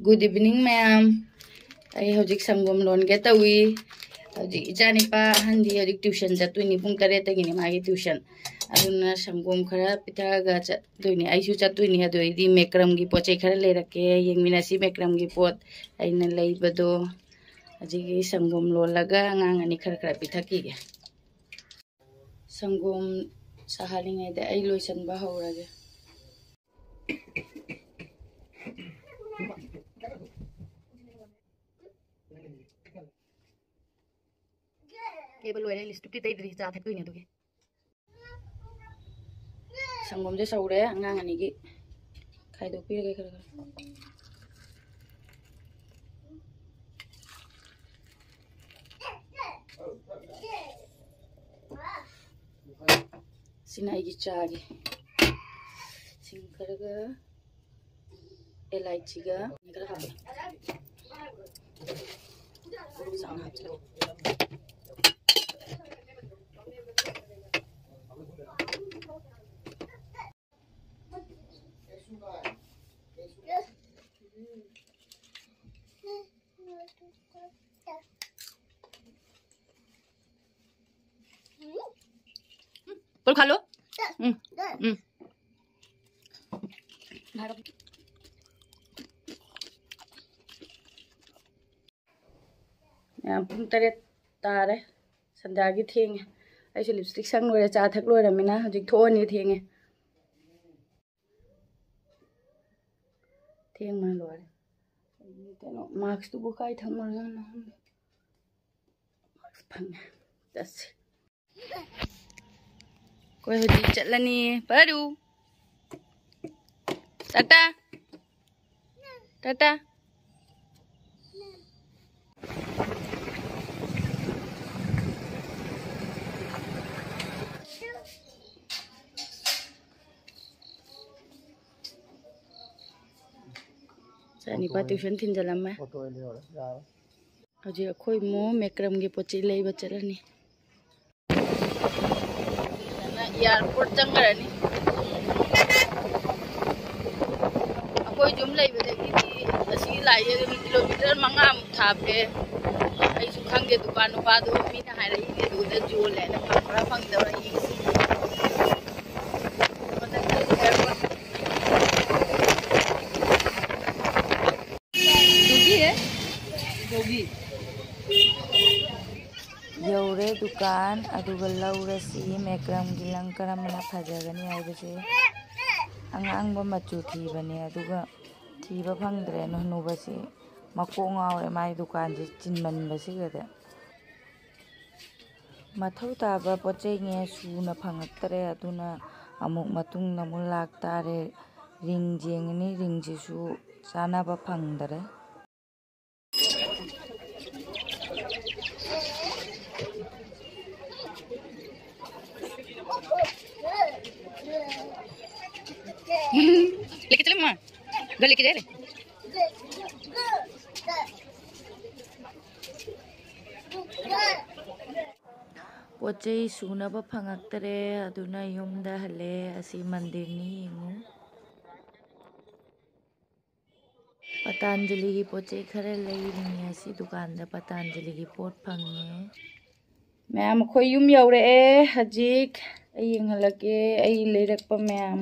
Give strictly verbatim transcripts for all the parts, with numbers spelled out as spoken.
Good evening, ꯃꯌꯥꯝ꯫ ꯑꯩ ꯍꯧꯖꯤꯛ ꯁꯪꯒꯣꯝ ꯂꯣꯟꯒꯦ ꯇꯧꯏ꯫ ꯍꯧꯖꯤꯛ ꯏꯆꯥꯅꯤꯄꯥ ꯑꯍꯟꯗꯤ ꯍꯧꯖꯤꯛ tuition ꯆꯠꯇꯣꯏꯅꯤ, ꯄꯨꯡ ꯇꯔꯦꯠꯇꯒꯤꯅꯤ ꯃꯥꯒꯤ tuition꯫ ꯑꯗꯨꯅ ꯁꯪꯒꯣꯝ ꯈꯔ ꯄꯤꯊꯛꯑꯒ ꯆꯠꯇꯣꯏꯅꯤ꯫ ꯑꯩꯁꯨ ꯆꯠꯇꯣꯏꯅꯤ꯫ ꯑꯗꯨ ꯑꯩꯗꯤ ꯃꯦꯀ꯭ꯔꯝꯒꯤ ꯄꯣꯠ ꯆꯩ ꯈꯔ ꯂꯩꯔꯛꯀꯦ꯫ ꯌꯦꯡꯃꯤꯟꯅꯁꯤ ꯃꯦꯀ꯭ꯔꯝꯒꯤ ꯄꯣꯠ ꯑꯩꯅ ꯂꯩꯕꯗꯣ꯫ ꯍꯧꯖꯤꯛꯀꯤ ꯁꯪꯒꯣꯝ ꯂꯣꯜꯂꯒ ꯑꯉꯥꯡ ꯑꯅꯤ ꯈꯔ ꯈꯔ ꯄꯤꯊꯛꯈꯤꯒꯦ꯫ ꯁꯪꯒꯣꯝ ꯁꯥꯍꯜꯂꯤꯉꯩꯗ ꯑꯩ ꯂꯣꯏꯁꯤꯟꯕ ꯍꯧꯔꯒꯦ꯫ ꯀꯦꯕ ꯂꯣꯏꯔꯦ, lipstickꯇꯤ ꯇꯩꯗ꯭ꯔꯤ, ꯆꯥ ꯊꯛꯇꯣꯏꯅꯦ ꯑꯗꯨꯒꯤ꯫ ꯁꯪꯒꯣꯝꯁꯦ ꯁꯧꯔꯦ, ꯑꯉꯥꯡ ꯑꯅꯤꯒꯤ ꯈꯥꯏꯗꯣꯛꯄꯤꯔꯒꯦ ꯈꯔ ꯈꯔ꯫ ꯁꯤꯅ ꯑꯩꯒꯤ ꯆꯥꯒꯤ ꯁꯤꯡ ꯈꯔꯒ ꯑꯦꯂꯥꯏꯆꯤꯒ ꯈꯔ ꯍꯥꯞꯄꯦ꯫ ꯆꯥꯡ ꯍꯥꯞꯆꯤꯜꯂꯦ꯫ बोल खा लो। हम्म, हम्म। ꯄꯨꯡ ꯇꯔꯦꯠ ꯇꯥꯔꯦ꯫ ꯁꯟꯗ꯭ꯌꯥꯒꯤ ꯊꯦꯡꯉꯦ꯫ ꯑꯩꯁꯨ lipstick ꯁꯪ ꯂꯣꯏꯔꯦ, ꯆꯥ ꯊꯛ ꯂꯣꯏꯔꯃꯤꯅ ꯍꯧꯖꯤꯛ ꯊꯣꯛꯑꯅꯤ, ꯊꯦꯡꯉꯦ꯫ ꯊꯦꯡꯕꯅ ꯂꯣꯏꯔꯦ꯫ ꯑꯩꯒꯤ ꯀꯩꯅꯣ maskꯇꯨꯕꯨ ꯀꯥꯏ ꯊꯝꯃꯨꯔꯖꯥꯠꯅꯣ ꯈꯪꯗꯦ꯫ Mask ꯐꯪꯉꯦ꯫ ꯆꯠꯁꯤ꯫ ꯑꯩꯈꯣꯏ ꯍꯧꯖꯤꯛ ꯆꯠꯂꯅꯤ꯫ ꯄꯔꯨ꯫ ꯇꯥꯇꯥ꯫ ꯇꯥꯇꯥ꯫ ꯏꯆꯥꯅꯤꯄꯥ tuition ꯊꯤꯟꯖꯜꯂꯝꯃꯦ꯫ ꯍꯧꯖꯤꯛ ꯑꯩꯈꯣꯏ ꯃꯣ ꯃꯦꯀ꯭ꯔꯝꯒꯤ ꯄꯣꯠ ꯆꯩ ꯂꯩꯕ ꯆꯠꯂꯅꯤ꯫ ꯑꯦꯌꯥꯔꯄꯣꯔꯠ ꯆꯪꯈ꯭ꯔꯅꯤ꯫ ꯑꯩꯈꯣꯏ ꯌꯨꯝ ꯂꯩꯕꯗꯒꯤꯗꯤ ꯑꯁꯤ ꯂꯥꯛꯑꯦ, ꯑꯗꯨꯝ ꯀꯤꯂꯣꯃꯤꯇꯔ ꯃꯉꯥꯃꯨꯛ ꯊꯥꯞꯄꯦ꯫ ꯑꯩꯁꯨ ꯈꯪꯗꯦ, ꯗꯨꯀꯥꯟ ꯅꯨꯄꯥꯗꯣ ꯃꯤꯅ ꯍꯥꯏꯔꯛꯏꯅꯦ, ꯑꯗꯨꯗ ꯌꯣꯜꯂꯦꯅ, ꯐꯪꯕ꯭ꯔꯥ ꯐꯪꯗꯕ꯭ꯔꯥ ꯌꯦꯡꯁꯤ꯫ ꯃꯊꯛꯇ ꯑꯦꯌꯥꯔꯄꯣꯔꯠ꯫ ꯗꯣꯒꯤ ꯍꯦ? ꯗꯣꯒꯤ꯫ ꯌꯧꯔꯦ ꯗꯨꯀꯥꯟ, ꯑꯗꯨꯒ ꯂꯧꯔꯁꯤ꯫ ꯃꯦꯀ꯭ꯔꯝꯒꯤ ꯂꯪ ꯀꯔꯝꯕꯅ ꯐꯖꯒꯅꯤ ꯍꯥꯏꯕꯁꯦ꯫ ꯑꯉꯥꯡꯕ ꯃꯆꯨ ꯊꯤꯕꯅꯦ, ꯑꯗꯨꯒ ꯊꯤꯕ ꯐꯪꯗ꯭ꯔꯦ꯫ ꯍꯅꯨꯕꯁꯤ ꯃꯀꯣꯛ ꯉꯥꯎꯔꯦ, ꯃꯥꯏ ꯗꯨꯀꯥꯟꯁꯦ ꯆꯤꯟꯃꯟꯕꯁꯤꯒꯗ꯫ ꯃꯊꯧ ꯇꯥꯕ ꯄꯣꯠ ꯆꯩꯉꯩ ꯁꯨꯅ ꯐꯪꯉꯛꯇ꯭ꯔꯦ, ꯑꯗꯨꯅ ꯑꯃꯨꯛ ꯃꯇꯨꯡꯗ ꯑꯃꯨꯛ ꯂꯥꯛꯇꯥꯔꯦ꯫ ꯔꯤꯡ ꯌꯦꯡꯉꯤꯅꯤ, ꯔꯤꯡꯁꯤꯁꯨ ꯆꯥꯅꯕ ꯐꯪꯗꯔꯦ꯫ लेके चले माँ, घर लेके जा रहे। ꯄꯣꯠ ꯆꯩ ꯁꯨꯅꯕ ꯐꯪꯉꯛꯇꯔꯦ, ꯑꯗꯨꯅ ꯌꯨꯝꯗ ꯍꯜꯂꯦ꯫ ꯑꯁꯤ ꯃꯟꯗꯤꯔꯅꯤ, ꯌꯦꯡꯉꯨ꯫ ꯄꯇꯥꯟꯖꯂꯤꯒꯤ ꯄꯣꯠ ꯆꯩ ꯈꯔ ꯂꯩꯔꯤꯉꯦ꯫ ꯑꯁꯤ ꯗꯨꯀꯥꯟꯗ ꯄꯇꯥꯟꯖꯂꯤꯒꯤ ꯄꯣꯠ ꯐꯪꯉꯦ꯫ ꯃꯌꯥꯝ, ꯑꯩꯈꯣꯏ ꯌꯨꯝ ꯌꯧꯔꯛꯑꯦ ꯍꯧꯖꯤꯛ꯫ ꯑꯩ ꯌꯦꯡꯍꯜꯂꯛꯀꯦ ꯑꯩ ꯂꯩꯔꯛꯄ ꯃꯌꯥꯝ꯫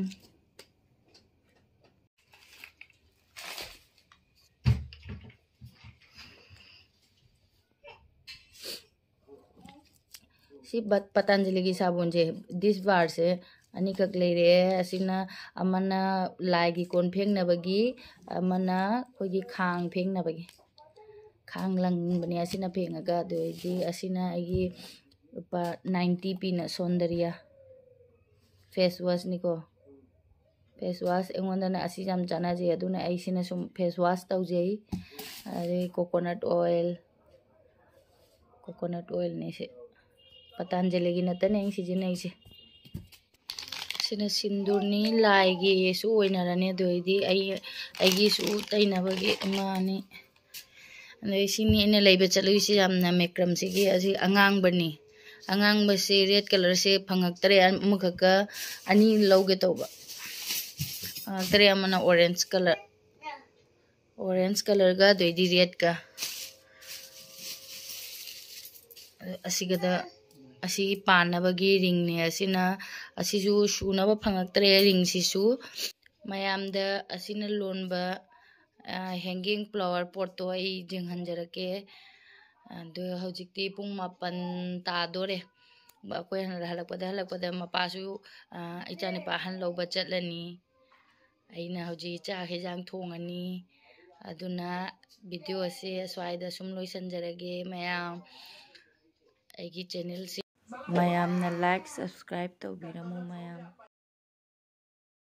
ꯁꯤ ꯕꯠ-, ꯄꯇꯥꯟꯖꯂꯤꯒꯤ ꯁꯥꯕꯣꯟꯁꯦ, ꯗꯤꯁ ꯕꯥꯔꯁꯦ ꯑꯅꯤꯈꯛ ꯂꯩꯔꯛꯑꯦ꯫ ꯑꯁꯤꯅ ꯑꯃꯅ ꯂꯥꯏꯒꯤ ꯀꯣꯟ ꯐꯦꯡꯅꯕꯒꯤ, ꯑꯃꯅ ꯑꯩꯈꯣꯏꯒꯤ ꯈꯥꯡ ꯐꯦꯡꯅꯕꯒꯤ꯫ ꯈꯥꯡ ꯂꯪꯕꯅꯦ ꯑꯁꯤꯅ ꯐꯦꯡꯉꯒ꯫ ꯑꯗꯨꯗꯩꯗꯤ ꯑꯁꯤꯅ ꯑꯩꯒꯤ ꯂꯨꯄꯥ ꯅꯥꯏꯟꯇꯤ ꯄꯤꯅ ꯁꯣꯟꯗꯔꯤꯌꯥ ꯐꯦꯁ ꯋꯥꯁꯅꯤꯀꯣ꯫ ꯐꯦꯁ ꯋꯥꯁ ꯑꯩꯉꯣꯟꯗꯅ ꯑꯁꯤ ꯌꯥꯝ ꯆꯥꯟꯅꯖꯩ, ꯑꯗꯨꯅ ꯑꯩꯁꯤꯅ ꯁꯨꯝ ꯐꯦꯁ ꯋꯥꯁ ꯇꯧꯖꯩ꯫ ꯑꯗꯩ ꯀꯣꯀꯣꯅꯠ ꯑꯣꯏꯜ, ꯀꯣꯀꯣꯅꯠ ꯑꯣꯏꯜꯅꯦ ꯁꯤ, ꯄꯇꯥꯟꯖꯂꯤꯒꯤ ꯅꯠꯇꯅ ꯑꯩꯅ ꯁꯤꯖꯤꯟꯅꯩꯁꯦ꯫ ꯁꯤꯅ ꯁꯤꯟꯗꯨꯔꯅꯤ, ꯂꯥꯏꯒꯤꯁꯨ ꯑꯣꯏꯅꯔꯅꯤ꯫ ꯑꯗꯨ ꯑꯣꯏꯗꯤ ꯑꯩ, ꯑꯩꯒꯤꯁꯨ ꯇꯩꯅꯕꯒꯤ ꯑꯃ ꯑꯅꯤ꯫ ꯑꯗꯩ ꯁꯤꯅꯤ ꯑꯩꯅ ꯂꯩꯕ ꯆꯠꯂꯨꯏꯁꯤ, ꯌꯥꯝꯅ ꯃꯦꯀ꯭ꯔꯝꯁꯤꯒꯤ ꯑꯁꯤ ꯑꯉꯥꯡꯕꯅꯤ꯫ ꯑꯉꯥꯡꯕꯁꯤ ꯔꯦꯗ ꯀꯂꯔꯁꯦ ꯐꯪꯉꯛꯇ꯭ꯔꯦ, ꯑꯃꯈꯛꯀ ꯑꯅꯤ ꯂꯧꯒꯦ ꯇꯧꯕ꯫ ꯐꯪꯉꯛꯇ꯭ꯔꯦ, ꯑꯃꯅ ꯑꯣꯔꯦꯟꯖ ꯀꯂꯔ꯫ ꯑꯣꯔꯦꯟꯖ ꯀꯂꯔꯒ ꯑꯗꯩꯗꯤ ꯔꯦꯗꯀ ꯑꯁꯤꯒꯗ, ꯑꯁꯤꯒꯤ ꯄꯥꯟꯅꯕꯒꯤ ꯔꯤꯡꯅꯦ꯫ ꯑꯁꯤꯅ, ꯑꯁꯤꯁꯨ ꯁꯨꯅꯕ ꯐꯪꯉꯛꯇ꯭ꯔꯦ ꯔꯤꯡꯁꯤꯁꯨ꯫ ꯃꯌꯥꯝꯗ ꯑꯁꯤꯅ ꯂꯣꯟꯕ ꯍꯦꯡꯒꯤꯡ ꯐ꯭ꯂꯥꯋꯔ ꯄꯣꯠꯇꯣ ꯑꯩ ꯌꯦꯡꯍꯟꯖꯔꯛꯀꯦ꯫ ꯑꯗꯨ ꯍꯧꯖꯤꯛꯇꯤ ꯄꯨꯡ ꯃꯥꯄꯟ ꯇꯥꯗꯣꯔꯦ꯫ ꯑꯩꯈꯣꯏ ꯍꯜꯂꯛꯄꯗ, ꯍꯜꯂꯛꯄꯗ ꯃꯄꯥꯁꯨ, ꯑ, ꯏꯆꯥꯅꯨꯄꯥ ꯑꯍꯟ ꯂꯧꯕ ꯆꯠꯂꯅꯤ꯫ ꯑꯩꯅ ꯍꯧꯖꯤꯛ ꯆꯥꯛ ꯍꯦꯟꯖꯥꯡ ꯊꯣꯡꯉꯅꯤ꯫ ꯑꯗꯨꯅ ꯚꯤꯗꯤꯑꯣꯁꯦ ꯑꯁ꯭ꯋꯥꯏꯗ ꯁꯨꯝ ꯂꯣꯏꯁꯤꯟꯖꯔꯒꯦ ꯃꯌꯥꯝ꯫ ꯑꯩꯒꯤ ꯆꯦꯅꯦꯜꯁꯦ ꯃꯌꯥꯝꯅ ꯂꯥꯏꯛ, ꯁꯕꯁꯀ꯭ꯔꯥꯏꯕ ꯇꯧꯕꯤꯔꯝꯃꯨ ꯃꯌꯥꯝ꯫